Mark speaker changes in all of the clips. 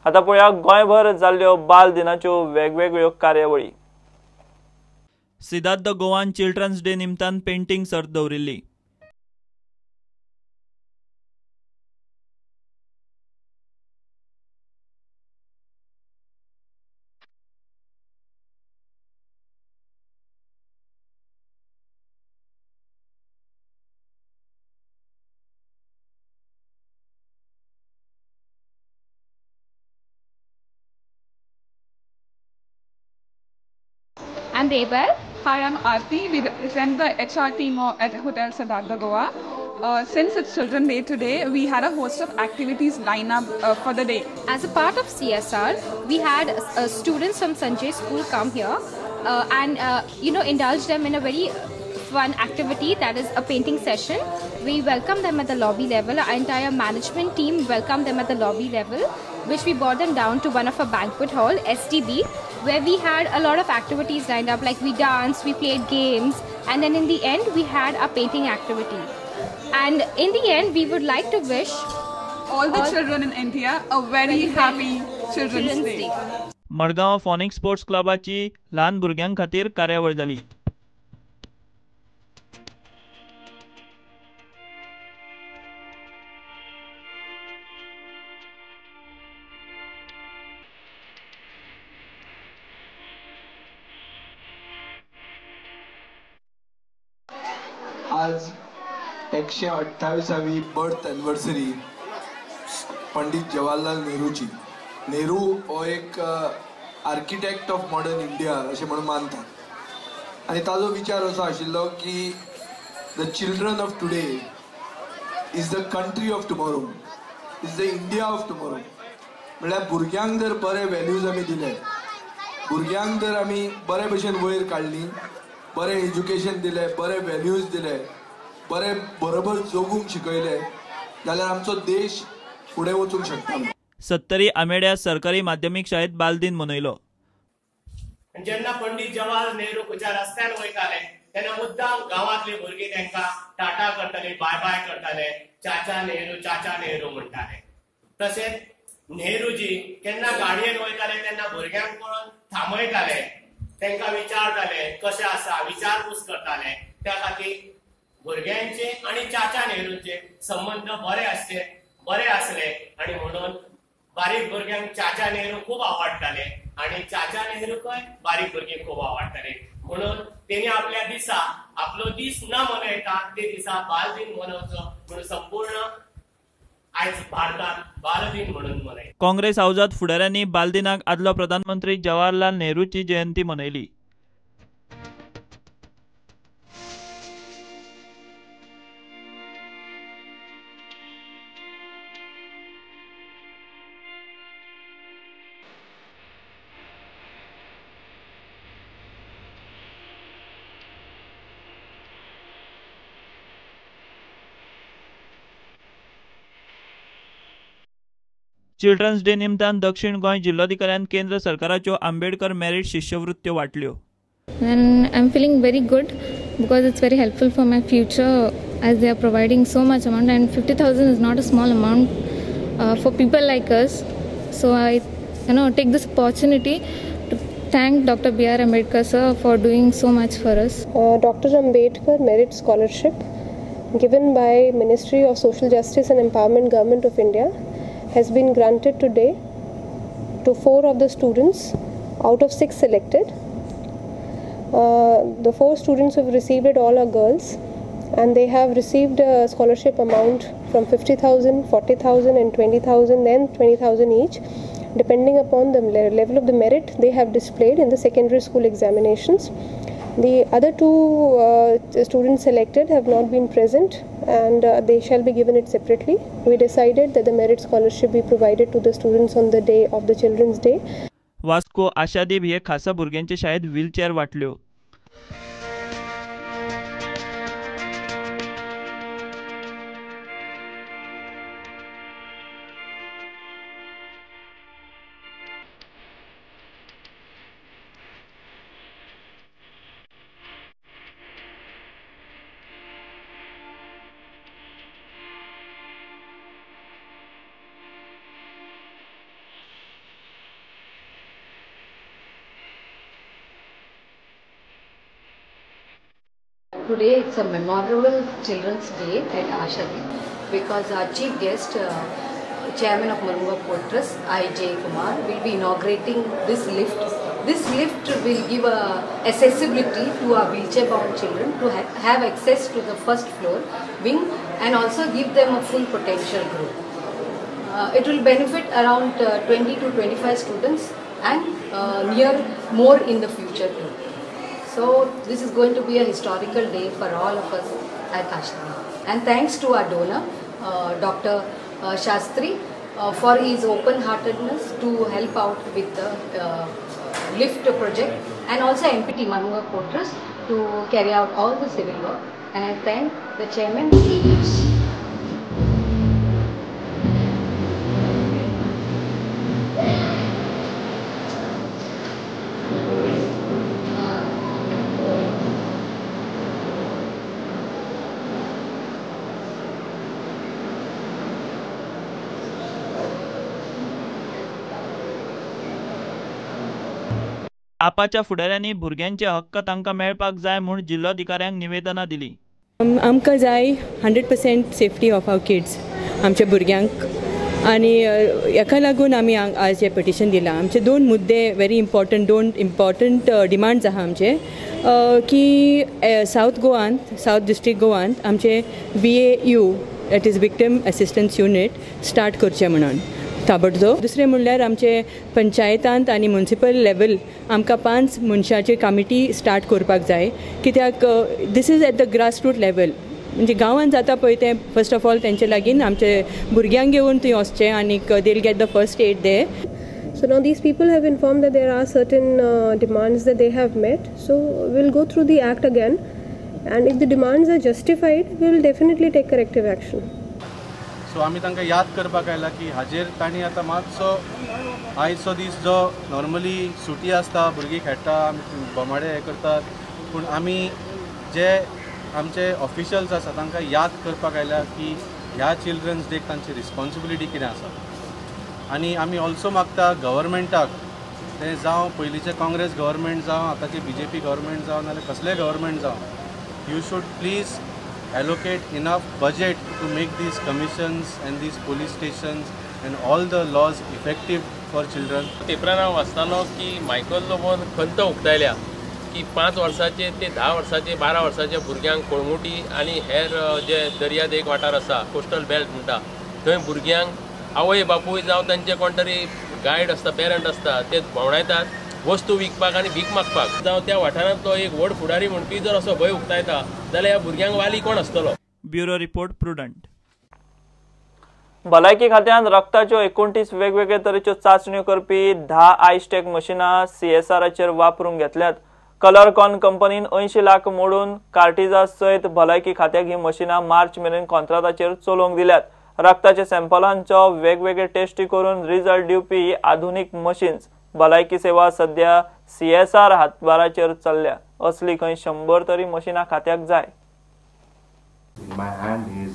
Speaker 1: आतां पळोवया गोंयभर जाल्ल्यो बाल दिनाच्यो वेगवेगळ्यो कार्यावळी. सिद्धार्थ गोवान चिल्ड्रन्स डे निमतान पेंटिंग सर्त दवरिल्ली.
Speaker 2: I'm Rebel.
Speaker 3: Hi, I'm Aarti. We represent the HR team at Hotel Siddhartha Goa. Since it's Children's Day today, we had a host of activities lined up for the day.
Speaker 2: As a part of CSR, we had students from Sanjay School come here and indulge them in a very fun activity, that is a painting session. We welcomed them at the lobby level. Our entire management team welcomed them at the lobby level, which we brought them down to one of our banquet hall, STB, where we had a lot of activities lined up, like we danced, we played games, and then in the end we had a painting activity. And in the end, we would like to wish
Speaker 3: all the children in India a very happy Children's Day.
Speaker 1: Madgaon phonic sports क्लबाची ल्हान भुरग्यां खातीर कार्यावळ जाली.
Speaker 4: आज 128वी birth anniversary Pandit Jawaharlal नेहरूची. Nehru हो एक architect of modern India अशें म्हणून मानतात आनी ताजो विचार असो आशिल्लो की the children of today is the country of tomorrow, is the India of tomorrow. म्हणल्यार भुरग्यांक जर बरे व्हॅल्यूज आमी दिले, भुरग्यांक जर आमी बरे भशेन वयर काडली, बरें एज्युकेशन दिलें, बरे व्हॅल्यूज दिले, बरे बरोबर जगूंक शिकयले जाल्यार आमचो देश फुडें वचूंक शकता.
Speaker 1: सत्तरी आमेड्या सरकारी माध्यमीक शाळेत बालदीन मनयलो.
Speaker 5: जेन्ना पंडित जवाहरलाल नेहरू खंयच्या रस्त्यान वयताले तेन्ना मुद्दाम गांवांतली भुरगीं तांकां टाटा करताली, बाय बाय करताले, चाचा नेहरू चाचा नेहरू म्हणटाले. तशेंच नेहरूजी केन्ना गाडयेन वयताले तेन्ना भुरग्यांक पळोवन थांबयताले, तांकां विचारताले कशें आसा, विचारपूस करताले. त्या खातीर भुरग्यांचे आनी चाचा नेहरूचे संबंद बरे आसचे, बरे आसले आनी म्हणून बारीक भुरग्यांक चाचा नेहरू खूब आवडटाले आनी चाचा नेहरूकय बारीक भुरगीं खूब आवडटाले. म्हणून तेणी आपल्या दिसा आपलो दीस न मनयता ते दिसा बालदीन मनोवचो म्हणून संपूर्ण आयज भारतात बालदीन म्हणून मनयता.
Speaker 1: काँग्रेस हावजात फुडाऱ्यांनी बालदिनाक आदलो प्रधानमंत्री जवाहरलाल नेहरूची जयंती मनयली. चिल्ड्रन्स डे निमतान दक्षिण गोंय जिल्लोधिकाऱ्यान केंद्र सरकाराच्यो आंबेडकर मेरीट शिष्यवृत्त्यो वाटल्यो.
Speaker 6: And I'm feeling very good because it's very helpful for my future as they are providing so much amount, and 50,000 is not a small amount for people like us. So I, take this opportunity to thank Dr. B.R. Ambedkar sir for doing so much for us.
Speaker 7: Dr. Ambedkar Merit Scholarship given by Ministry of Social Justice and Empowerment, Government of India, has been granted today to 4 of the students out of 6 selected. The 4 students who have received it all are girls, and they have received a scholarship amount from 50,000, 40,000 and 20,000, then 20,000 each, depending upon the level of the merit they have displayed in the secondary school examinations. The other 2 students selected have not been present, and they shall be given it separately. We decided that the merit scholarship be provided to the students on the day of the Children's Day.
Speaker 1: Vasco Ashadeep हे खासा भुरग्यांचे शाळेत wheelchair वाटल्यो.
Speaker 8: Today it's a memorable Children's Day at Ashadeep because our chief guest, Chairman of Mormugao Port Trust, I.J. Kumar, will be inaugurating this lift. This lift will give accessibility to our wheelchair-bound children to have access to the first floor wing and also give them a full potential growth. It will benefit around 20 to 25 students and near more in the future too. So this is going to be a historical day for all of us at Ashadeep. And thanks to our donor, Dr. Shastri, for his open-heartedness to help out with the lift project, and also MPT Mormugao Port Trust to carry out all the civil work. And I thank the chairman.
Speaker 1: आपाच्या फुडाऱ्यांनी भुरग्यांचे हक्क तांकां मेळपाक जाय म्हूण जिल्लोधिकाऱ्यांक निवेदनां दिली.
Speaker 9: आमकां जाय 100% सेफ्टी ऑफ our kids, आमच्या भुरग्यांक, आनी हाका लागून आमी आज हें पिटिशन दिलां. आमचे दोन मुद्दे व्हेरी इम्पॉर्टंट, दोन इम्पॉर्टंट डिमांड्स आहा आमचे, की सावथ गोवांत, सावथ डिस्ट्रिक्ट गोवांत आमचे VAU, that is victim assistance unit, start करचें म्हणून ताबडतोब. दुसरें म्हणल्यार आमचे पंचायतांत आनी म्युनिसिपल लेवल आमकां 5 मनशाची कमिटी स्टार्ट करपाक जाय, कित्याक this is at the grass root level, म्हणजे गांवांत जाता पळय तें फर्स्ट ऑफ ऑल तेंचे लागीं आमचे भुरग्यांक घेवन थंय वचचें आनी they will get the first aid there.
Speaker 7: So now these people have informed that there are certain demands that they have met. So we'll go through the act again, and if the demands are justified, we will definitely take corrective action.
Speaker 10: So आमी तांकां याद करपाक आयला की हाजेर तांणी आतां मातसो आयचो दीस जो नॉर्मली सुटी आसता, भुरगीं खेळटा, आमी बोमाडे हें करतात, पूण आमी जे आमचे ऑफिशियल्स आसा तांकां याद करपाक आयल्या की ह्या चिल्ड्रन्स डेक तांची रिस्पॉन्सिबिलिटी कितें आसा. आनी आमी ऑल्सो मागता गव्हर्मेंटाक, तें जावं पयलींचें काँग्रेस गव्हर्मेंट जावं, आतांचें BJP government जावं, नाजाल्यार कसलें गव्हर्मेंट जावं, you should please allocate enough budget to make these commissions and these police stations and all the laws effective for children.
Speaker 11: पेपरान हांव वाचतालो की मायकल लोबोन खंत उक्तायल्या की 5 वर्साचे ते 10 वर्साचे 12 वर्साच्या भुरग्यांक कोळमुटी आनी हेर जे दर्यादेग वाठार आसा, कोस्टल बेल्ट म्हणटा, थंय भुरग्यांक आवय बापूय जावं तांचे कोण तरी गायड आसता, पेरंट आसता, ते भोंवडायतात वस्तू विकपाक आनी भीक मागपाक. जावं त्या वाठारांतलो एक व्हड फुडारी म्हणपी जर असो भंय उक्तायता जाल्यार ह्या भुरग्यांक वाली कोण आसतलो.
Speaker 1: Bureau report, Prudent. भलायकी खात्यान रक्ताच्यो 29 वेगवेगळे तरेच्यो चांचण्यो करपी 10 आयस्टॅक मशिनां CSRचेर वापरूंक घेतल्यात. कलरकॉन कंपनीन 80 लाख मोडून कार्टिजा सयत भलायकी खात्याक ही मशिनां मार्च मेरेन कॉन्त्राताचेर चलोवंक दिल्यात. रक्ताच्या सॅम्पलांचो वेगवेगळे टेस्टी करून रिजल्ट दिवपी आधुनीक मशीन्स भलायकी सेवा सध्या CSR हातभाराचेर चल्ल्या. असली खंय 100 तरी मशिनां खात्याक जाय.
Speaker 12: In my hand is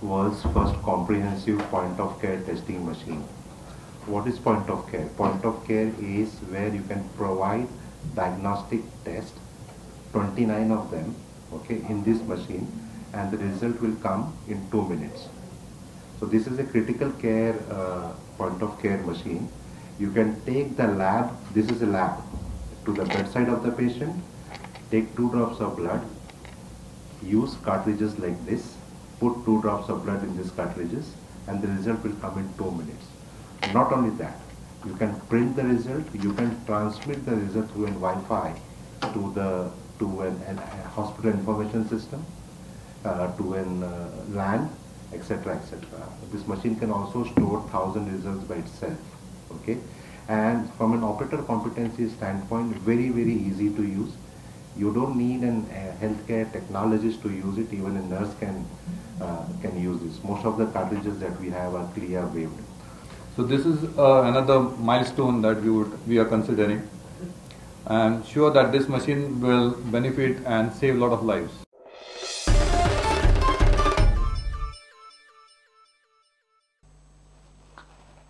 Speaker 12: world's first comprehensive point of care testing machine. What is point of care? Point of care is where you can provide diagnostic test, 29 of them, okay, in this machine, and the result will come in 2 minutes. So this is a critical care point of care machine. You can take the lab, this is a lab, to the bedside of the patient, take 2 drops of blood, use cartridges like this, put 2 drops of blood in these cartridges, and the result will come in 2 minutes. Not only that, you can print the result, you can transmit the result through an Wi-Fi to the to a hospital information system, to an LAN, etc., etc. This machine can also store 1,000 results by itself. Okay, and from an operator competency standpoint, very, very easy to use. You don't need an healthcare technologist to use it. Even a nurse can use this. Most of the cartridges that we have are CLIA waived.
Speaker 13: So this is another milestone that we are considering. I am sure that this machine will benefit and save a lot of lives.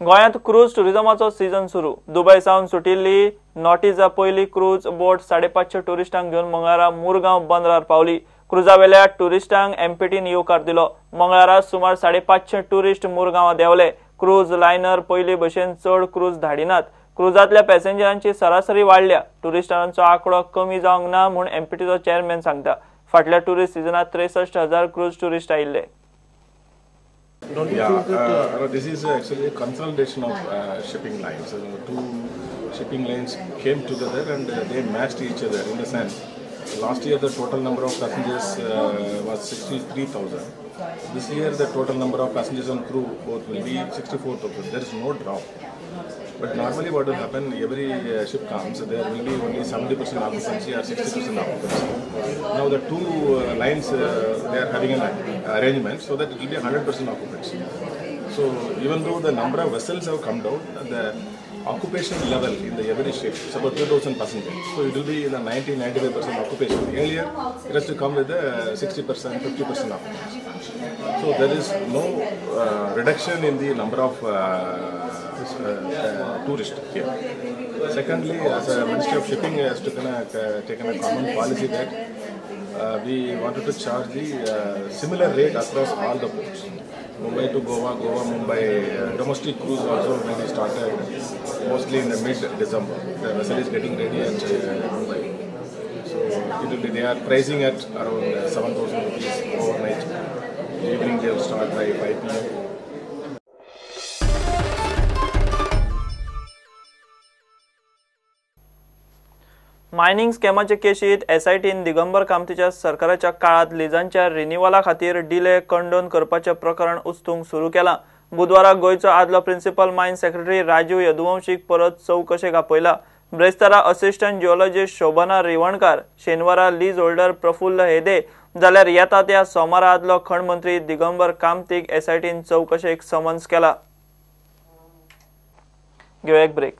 Speaker 1: गोंयांत cruise टुरिझमाचो season सुरू. Dubai सावन सुटिल्ली नॉटिजा पयली cruise बोट 550 टुरिस्टांक घेवन मंगळारा मुरगांव बंदरार पावली. क्रुजावेल्या ट्युरिस्टांक एमपीटीन येवकार दिलो. मंगळारा सुमार 550 ट्युरिस्ट मुरगांवां देंवले. क्रूज लायनर पयली भशेन चड क्रूज धाडिनात. क्रुजांतल्या पॅसेंजरांची सरासरी वाडल्या. ट्युरिस्टांचो आंकडो कमी जावंक ना म्हूण एमपीटीचो चेअरमॅन सांगता. फाटल्या ट्युरिस्ट सिजनात 63,000 क्रूज ट्युरिस्ट आयिल्ले.
Speaker 14: Yeah, this is actually a consolidation of shipping lines. Two shipping lines came together and they matched each other in the sense. Last year the total number of passengers was 63,000. This year the total number of passengers and crew both will be 64,000. There is no drop. But normally what will happen, every ship comes, there will be only 70% occupancy or 60% occupancy. Now the two lines, they are having an arrangement so that it will be 100% occupancy. So even though the number of vessels have come down, the occupation level in the every ship is about 2,000 passengers. So it will be in the 90-95% occupation. Earlier, it has to come with the 60%, 50% occupancy. So there is no reduction in the number of tourists here. Secondly, as a Ministry of Shipping has taken a common policy that we wanted to charge the similar rate across all the ports. Mumbai to Goa, Goa, Mumbai, domestic cruise also will be started mostly in the mid-December. The vessel is getting ready at Mumbai. So it will be, they are pricing at around 7,000 rupees overnight. Evening they will start by 5 p.m.
Speaker 1: Mining स्कॅमाचे केशीत एसआयटीन Digambar कामतीच्या सरकाराच्या काळात लिजांच्या रिन्यूअला खातीर delay condone करपाचें प्रकरण उस्तूंक सुरू केलां. बुधवारा गोंयचो आदलो प्रिन्सिपल मायन सेक्रेटरी राजीव यदुवंशीक परत चवकशेक आपयला. ब्रेस्तारा असिस्टंट जिओलॉजिस्ट शोभना रिवणकार, शेनवारा लीज होल्डर प्रफुल्ल हेदे जाल्यार येता त्या सोमारा आदलो खण मंत्री दिगंबर कामतीक एसआयटीन चवकशेक समन्स केला. घेवया एक ब्रेक.